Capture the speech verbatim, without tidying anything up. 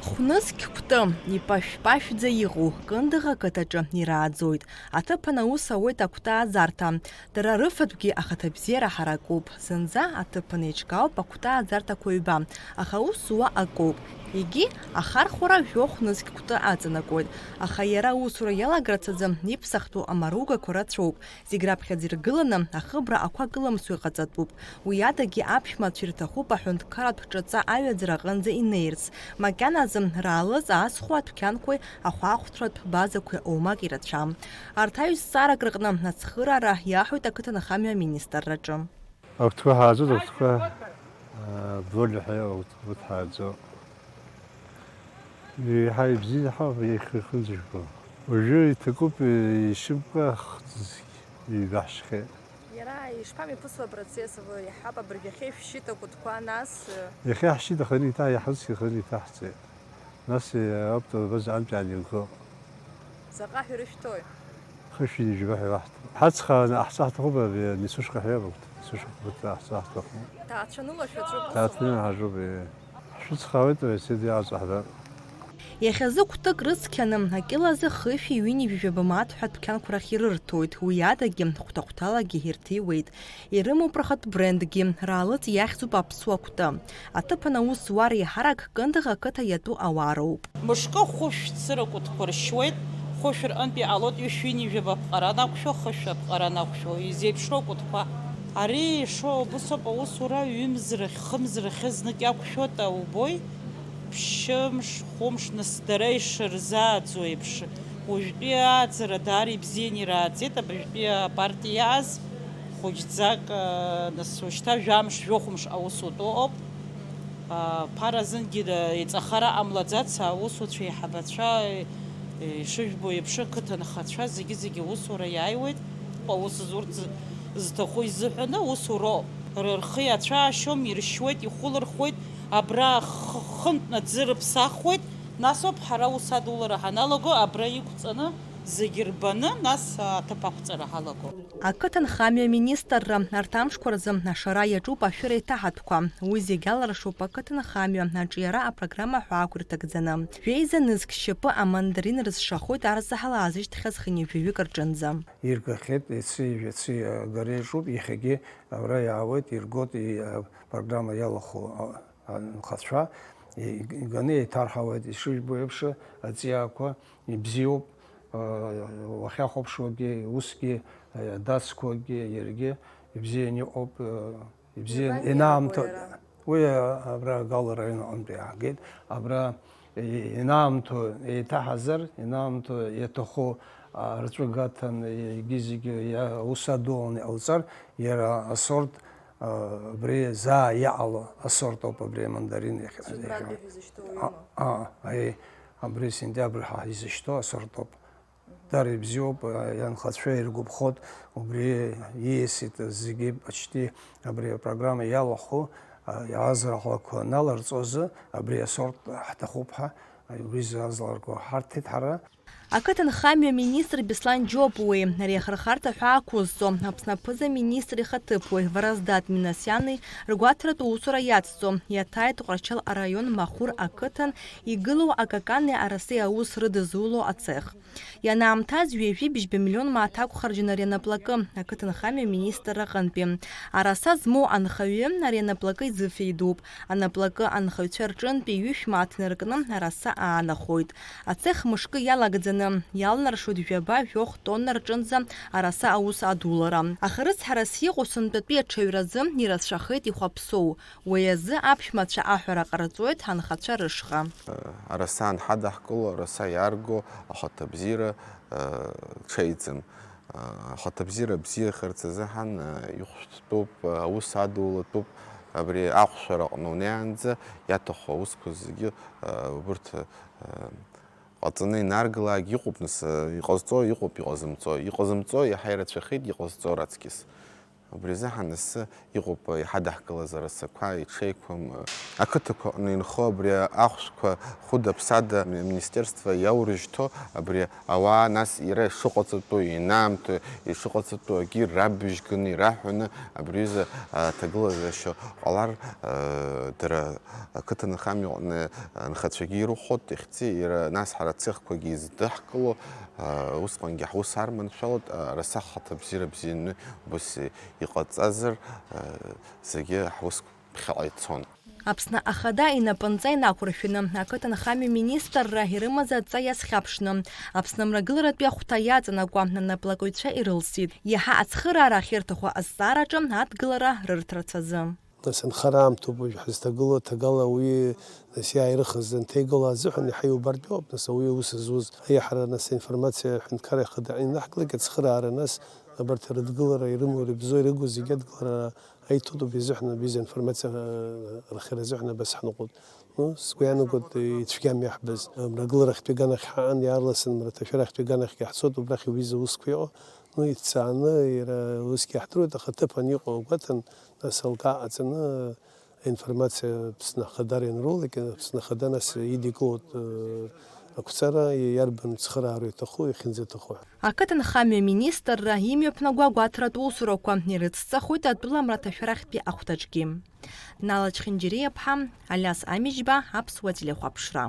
Хәнызқь кәты, ипашә-пашәӡа иҟоу, Кындыӷ ақыҭаҿы ирааӡоит. Аҭыԥан аус ауеит акәты ааӡарҭа. Дара рыфатәгьы ахаҭабзиара ҳаракуп. Зынӡа аҭыԥан еиҿкаауп акәты ааӡарҭақәа ҩба, аха аус зуа акоуп. Егьи ахархәара жәохә нызқь кәты аҵанакуеит. Аха иара аусура иалагарц азы иԥсахтәу амаругақәа рацәоуп. Зегь раԥхьаӡа иргыланы, ахыбра ақәа кылымсуа иҟаҵатәуп. Уи адагьы аԥшәмацәа ирҭахуп аҳәынҭқарратә ҿаҵа аҩаӡара аҟынӡа инеирц. Макьаназы раалыҵ аасхәа адәқьанқәеи ахәаахәҭратә базақәеи оумак ирацәам. Арҭ аҩ зҵаарак рыҟны ацхыраара иаҳәоит ақыҭанхамҩа аминистрраҿы. Агәҭқәа ҳааӡоит, агәҭқәа, аа, блогер ҳәа иҟоуп, урҭ ҳааӡо. Еиҳа ибзиаҳауп, еихырхынӡажәго. Уажәы иҭакуп, ишьымкәа хьӡ ҩба ҳшьхеит. Иара ишԥамҩаԥысуа апроцесс, вы, иаҳҳәап, абыржәы иахьа ишәшьит акәытқәа, нас, э, Иахьа ҳшьит, аханы еиҭа иаҳрыцқьаханы еиҭа ҳцеит. Нас, э, оптовый база амҵәаан ирго. Заҟа ҳәа ирышәҭои? Хышәи ҩажәи жәаба ҳәа иаҳҭо. Ҳацхрааны ҳцо ҳҭахуп, абри Несушка ҳәа иамоуп. Несушка ҳәа ҳцо ҳҭахуп. Ҭаацәаныла шәаҿуп, ус Ҭаацәаныла ҳаҿуп, э. Ҳшәыцхраауеит, уи ацәеиӡа иаҵаҳҳәап. Иахьазы кәтык рыцқьаны, акьылазы хышәи ҩынҩажәи жәаба мааҭ ҳәа дәқьанқәа рахь ирырҭоит, уи адагьы хәҭа-хәҭалагьы ирҭиуеит. Ирымоуп рхатә брендгьы, раалыҵ иахьӡуп аԥсуа кәты. Аҭыԥан аус зуа реиҳарак Кындыӷ ақыҭа иатәу ауаа роуп. Мышкы хәышә цыра кәытқәа ршьуеит, хәышә рҟынтә иҟалоит ҩышәи ҩынҩажәи жәаба аԥҟара анақәшәо, хышә аԥҟара анақәшәо, изеиԥшроу акәытқәа. Ари ишоу убыс ауп аусура, ҩымз рахь, хымз рахь знык иақәшәоит, убои, ԥшьымш, хәымш, нас дара ишырзааӡо еиԥш, уажәтәи ааӡара даара ибзианы ирааӡеит, абыржәтәи апартиа иааз хәыҷӡак, нас уажәшьҭа жәамш, жәохәымш аусутә ыҟоуп. Ԥара азынгьы иҵахара ҟамлаӡац, аусуцәа, еиҳабацәа, ишыжәбо еиԥш, ақыҭанхацәа зегьы-зегьы аусура иааиуеит. Аус зурц зҭаху изыҳәаны аусуроуп. Рырхы иацәаашьом, иршьуеит, ихәылырхуеит, абра х-, хынтә наӡы рыԥсахуеит, нас ауп ҳара аус адулара ҳаналаго, абра иқәҵаны зегь рбаны, нас аҭыԥ ақәҵара ҳалаго. Ақыҭанхамҩа аминистрра арҭ амшқәа рзы ашара иаҿуп ашәыра еиҭаҳатәқәа. Уи зегь аларшоуп ақыҭанхамҩа аҿиара апрограмма ҳәа ақәырҭагӡаны. Жәеиза нызқь шьапы амандарин рызшахоит арзаҳал аазышьҭхьаз хынҩажәаҩык рҿынӡа. Иргахьеит, иаци жәаци агара иаҿуп, иахьагьы абра иаауеит, иргоит, и-, апрограмма иалахәу, а, анхацәа, и-, иганы еиҭарҳауеит, ишыжәбо еиԥш, аҵиаақәа ибзиоуп, а, уахьахәаԥшуагьы, усгьы, а, дацқәагьы, иаргьы ибзианы иҟоуп, а, ибзиан, Иубан ианаамҭоу иаргои ара? Уи, а, абра Гал араион аҟынтәи иаагеит. Абра, и-, инаамҭоу еиҭаҳазар, инаамҭоу иаҭаху, а, рҵәы гаҭан, егьи зегьы иа-, аус адулан иҟалҵар, иара асорт, а, абри заа иҟало асорт ауп абри амандарин иахьа-, Сентябрь иахьа-, ҳәа изышьҭоу а, уимоу? А, аи, абри сентиабр ҳәа изышьҭоу асорт ауп. Дара ибзиоуп, а, ианхацәа иргәаԥхоит, убри ииасит зегьы почти абри апрограмма иалахәу, а, иаазрахлақәа наларҵозы, абри асорт ҳҭахуп ҳәа, а, убри зазларго ҳарҭеит ҳара. Ақыҭанхамҩа министр Беслан Џьопуеи ари ахырхарҭа ҳәа ақәызҵо Аԥсны аԥыза-министр ихаҭыԥуаҩ Вараздат Минасиани ргәаҭаратә усура иацҵо иаҭааит Тҟәарчал араион Махәыр ақыҭан игылоу акакани араси аус рыдызуло ацех. Ианаамҭаз ҩажәи бжьба миллион мааҭ акәхарџьын ари анаплакы, ақыҭанхамҩа аминистрра аҟынтәи. Араса змоу анхаҩы ари анаплакы изыфеидуп. Анаплакы анхаҩцәа рҿынтәи ҩышә мааҭ инаркны араса аанахоит. Ацех мышкы иалагӡаны, иалнаршоит жәаба-жәохә тонна рҿынӡа араса аус адулара. Аха рыцҳарас иҟоу сынтәатәи аҽаҩразы ирацәахеит ихәаԥсоу. Уи азы аԥшәмацәа аҳәара ҟарҵоит анхацәа рышҟа. Араса анҳадаҳкыло, араса иарго ахаҭабзиара, э, ҽеиӡам. Э, ахаҭабзиара бзиахарц азыҳәан, э, ихәшәтәуп, э, аус адулатәуп, абри ахәшәара аҟны унеиаанӡа иаҭаху аусқәа зегьы, э, убырҭ, э, ҟаҵаны инаргылаагь иҟоуп, нас, э, иҟазҵо иҟоуп, иҟазымҵо, иҟазымҵо иаҳа ирацәахеит, иҟазҵо раҵкьыс. Убри азыҳәан асы иҟоуп иҳадаҳкылаз арасақәа, иҽеиқәым, ақыҭақәа аҟны инхо абри ахәшәқәа хәыда-ԥсада аминистерство иаурыжьҭо, абри ауаа нас иара ишыҟаҵатәу, инаамҭоу ишыҟаҵатәу акгьы рабжьганы ираҳәаны абри аҩыза аҭагылазаашьа ҟалар, дара ақыҭанхамҩаҟны анхацәагьы ирыхәот, ихьӡи, иара нас ҳара ацехқәагьы издаҳкыло, усҟангьы ҳус арманшәалоит, араса ахаҭа бзиара бзианы убыс иҟаҵазар, зегьы ҳусқәа ԥхьаҟа ицон. Аԥсны Ахада инапынҵа инақәыршәаны, ақыҭанхамҩа министрра ирымаз адҵа иазхьаԥшны, Аԥсны Мрагыларатәи ахәҭа иаҵанакуа анаплакыҩцәа ирылсит, иаҳа ацхыраара ахьырҭаху азҵаараҿы адгылара рырҭарц азы. Нас анхара аамҭоуп уажә ҳазҭагылоу, ҭагалауаҩы, нас иааирыхыз анҭеигалоу азыҳәан иаҳа иубартә иоуп, нас ауаҩы аус зуз. Аиаҳара, нас, аинформациа аҳәынҭқарра Ахада ианаҳклак, ацхыраара, нас, абарҭ рыдгылара ирымоу, ирыбзоу, ирыгу зегьы адгылара аиҭотәуп изыҳәан, абри аинформациа, э, рхиара азыҳәан абас ҳныҟәоит. Ну, сгәы иаанагоит, э, ицәгьам иаҳбаз. Э, мрагыларахьтәи аганахь ҳаан, иаарласны мраҭашәарахьтәи аганахьгьы ҳцоит, убрахь иуиза усқәа иҟоу. Ну, иҭҵааны, иара усгьы иаҳдыруеит, аха аҭыԥан иҟоу агәаҭан, нас алкаа ҟаҵаны, аинформациа Аԥсны Ахада ианролак, Аԥсны Ахада нас идикылоит, э, ақәҵара, иарбан цхыраару иҭаху, иахьынӡаҭаху ҳәа. Ақыҭанхамҩа министрра имҩаԥнаго агәаҭаратә усурақәа ирыцҵахоит атәыла мраҭашәарахьтәи ахәҭаҿгьы. Нала Чхинџьириаԥҳа, Алиас Амиџьба, Аԥсуа телехәаԥшра.